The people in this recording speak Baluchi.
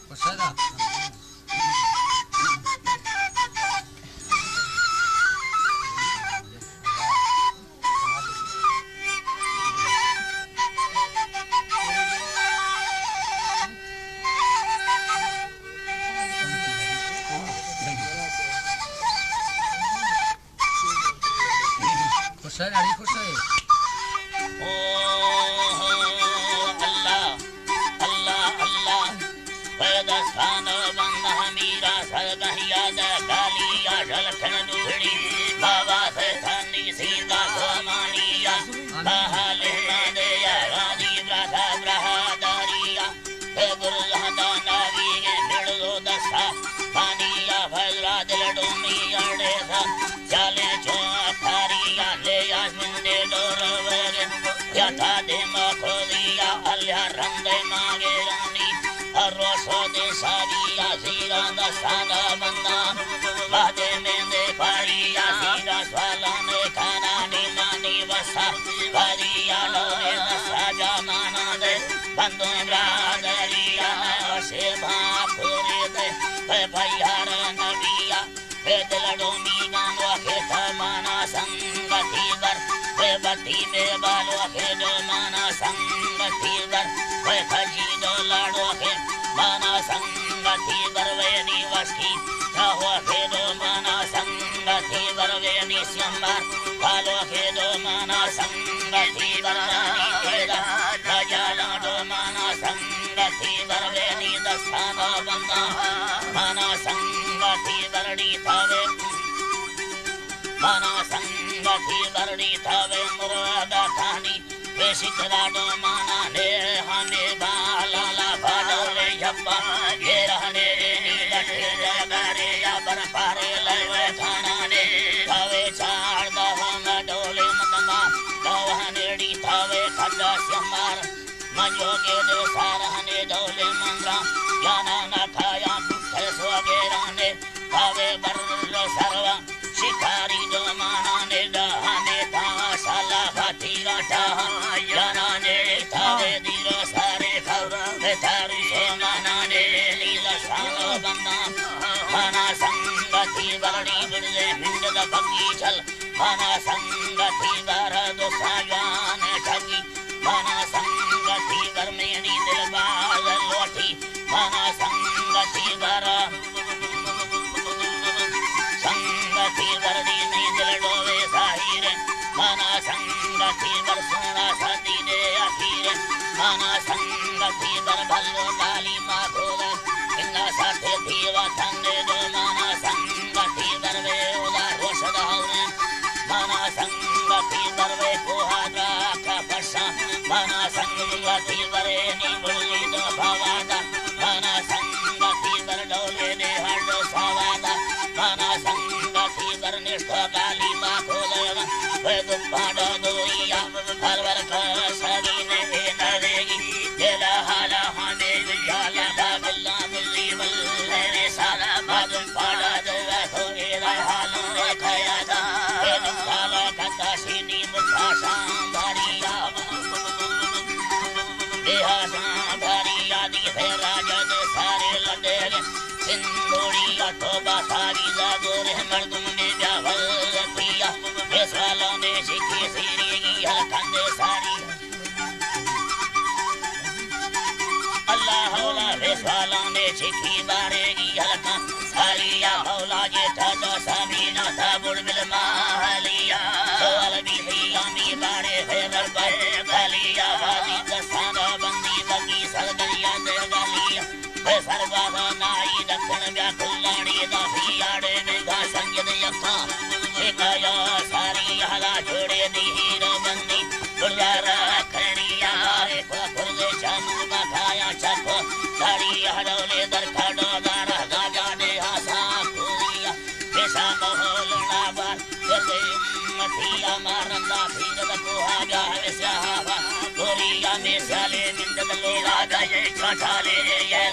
خوش ہے، ناڑی خوش ہے۔ او اللہ، اللہ، اللہ۔ اے دستان بند ہمیرا سرگہیا دے کالیا جل کھن ڈوڑی۔ بابا سے تھنی سیدھا سومانیا۔ بہال نہ دے یا راجی برادہ برادریا۔ اے برزہ دانا ویگے مڑدو دستا، پانیا فضلا دل ڈومی اڑیسا، چالے چو اکھاریا لے آسمندے ڈور ویگے، یا تا دیما کھودیا الیا رندے ماگے رانی، اروسو دے ساجیا زیرا دستانا بندان، بادے میں دے پاریا زیرا سوالانے کھانا نیمانی وسا، پاریا لوے دستا جامانا دے، بندوں برادریا، سے بھاں پوری دے، اے بھیار نبیا، اے دل ڈومی گانگو کے تمانا سنگتی بر، اے بتی بے بالو کے جو مانا سنگتی بر، اے کھجی جو لاڑو کے مانا سنگتی بر، وینی وسکی تاہو کے جو مانا سنگتی بر، وینی سیمبر، بالو کے جو مانا سنگتی بر، وینی تیرا، رجالا جو مانا سنگتی بر، وینی دستانا بندا، مانا سنگتی بر ڈیتاوے، مانا سنگتی بر ڈیتاوے، مراد تھانی، پیش کرا ڈو مانا نے، ہمیں بالا لا بالا لے جبا، یہ رہنے نی لٹے جگارے یا بر پارے لے وے کھانا نے، تھاوے چار دا ہم ڈولے مدما، دا وہنے ڈیتاوے کھڈا سیمار، منجو کے دے سارہنے ڈولے مندرا، یانا نہ کھایا بھوکے سوگے رانے، کھاوے بر سروا، شکاری دومانا نے ڈاہنے تا سالا بھتیرا ٹاہا، یانا نے کھاوے دیرا سارے کھاورا، تھاری سومانا نے لیلا سالو بندان، مانا سنگتی بڑی بڑے منڈ دا بگی چل، مانا سنگتی بارا دو سایان ٹھگی، مانا سنگتی بر مینی دل باز لوٹی، مانا سنگتی بر، سنگتی بر دی نی دل ڈوے ظاہر، مانا سنگتی بر سونا سدی دے اخیر، مانا سنگتی بر بھلو کالی ما کھولا، انگا ساتھ دیوا تھنے دو، مانا سنگتی بر وے اودا روشد ہاورے، مانا سنگتی بر وے کوہا دراکا پشا، مانا سنگتی برے نی بڑی دو بھاوادا، مانا سنگتی بر ڈولے دے ہر دو ساوادا، مانا سنگتی بر نشتو کالی ما کھولے، وے دو پاڈو دویا، ہر ور کا سگی نے دے نہ دے گی، دلا حالا ہمیں جالا دا بلا بلی بلے سارا بادم پاڈا دے تو اے حالوں کھیا دا، اے دو سالا کا سینی مٹھا سانداریا۔ دیہا سانداریا دی ہے راجا دے سارے لڈے گے۔ سندھوڑیا توبہ ساری دا گورے مردم میں بیا ولتیا۔ اے سالوں نے شکی سیری گی ہلکندے ساری۔ اللہ ہولا وسوالاں نے چکی بارے گی ہلکاں۔ سالیا ہولا جے تھا تو سامینا تھا بڑ بل ماہلیا۔ سوال بھی ہی آمی بارے ہے رب گلیا۔ بازی دستانا بندی بگی سر دریا دے گلیا۔ اے سربازا نائی دکھن بیا کلانی دا بھی آڑے میں گا سنجد یکا۔ شکایا ساری حالا جوڑے دی ہیرو بندی۔ گڑیارا کھڑیا رے کو گردے چمو بکایا چکو۔ ساری حالا لے در کھڑو دارا گاجا دے آسا پوریا۔ پیسا مہول نابار۔ گردے امتیا مارندا پھیر دکو آجا ہے سیاہا۔ گوریا میں سیالے مند دلو راجا یہ کھٹالے یہ